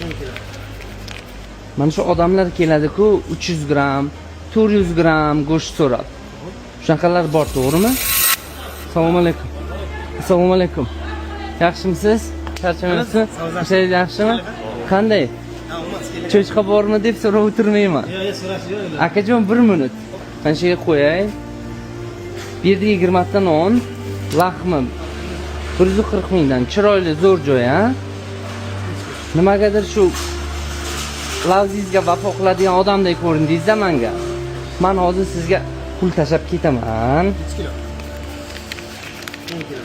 10 kilo. Mana shu odamlar keladi-ku, 300 gramm, 400 gramm go'sht so'rab. Shunaqalar bor, to'g'rimi? Assalomu alaykum. Assalomu alaykum. Yaxshimisiz? Charchamayapsizmi? Ishlaringiz yaxshimi? Qanday? Cho'chqa bormi deb so'rab o'tirmayman. Yo'q, yo'q, so'rash yo'q. Akajon, bir minut. Mana shu yerga qo'yay. Bu yerda 20 ta non, lahmi 140 mingdan. Chiroyli, zo'r joy, ha? Nimagadir shu lafzingizga vafo qiladigan odamdek ko'rindingiz-da menga. Man hozir sizga pul tashlab ketaman. 3 kilo. 10 kilo.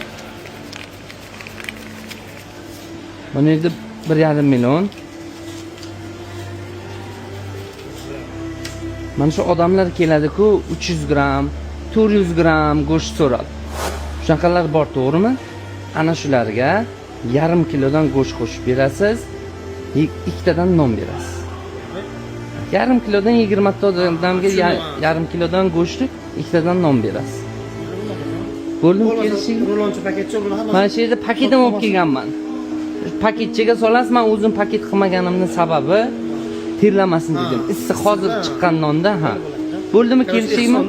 Mana yerda 1,5 million. Mana shu odamlar keladi-ku, 300 gramm, 400 gramm go'sht so'rab. Shunaqalar bor, to'g'rimi? Ana shularga yarim kilodan go'sht qo'shib berasiz, ikkitadan non berasiz. Yarim kilodan 20 ta odamga yarim kilodan go'shtni, ikkitadan non berasiz. Bo'ldimi, kelishing? Rulonchi paketcha buni hammasi. Mana shu yerda paketim olib kelganman. Paketchaga solasiz, men o'zim paket qilmaganimning sababi terlamasin dedim. Issiq hozir chiqqan nonda, ha. Bo'ldimi, kelishingmi?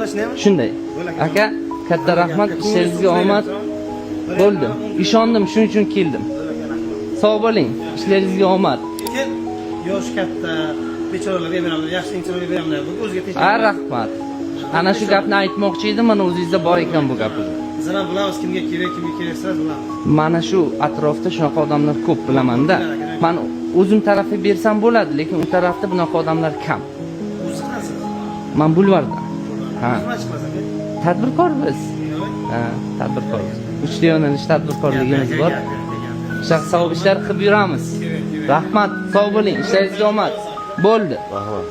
Shunday. Aka, katta rahmat, ishlaringizga omad. Bo'ldi. Ishondim, shuning uchun keldim. Sog' bo'ling, ishlaringizga omad. Keyin yosh katta bechoralarga beramiz, yaxshi insonlarga beramiz. Bu o'ziga Ha, tekshiramiz. rahmat. Ana shu gapni aytmoqchi edim, mana o'zingizda bor ekan bu gap. Biz ham bilamiz kimga kerak, kimga kerak emas, bilamiz. Mana shu atrofda shunaqa odamlar ko'p, bilamanda. Man o'zim tarafi bersam bo'ladi, lekin u tarafda bunaqa odamlar kam. O'zi qanaqasiz? Man bulvarda. Ha. Nima chiqmasa aka? Tadbirkor biz. Ha, tadbirkormiz. Uchta yo'nalish tadbirkorligimiz bor. Shunaqa savob ishlar qilib yuramiz. Rahmat, sog' bo'ling, ishlaringizga omad. Bo'ldi. Rahmat.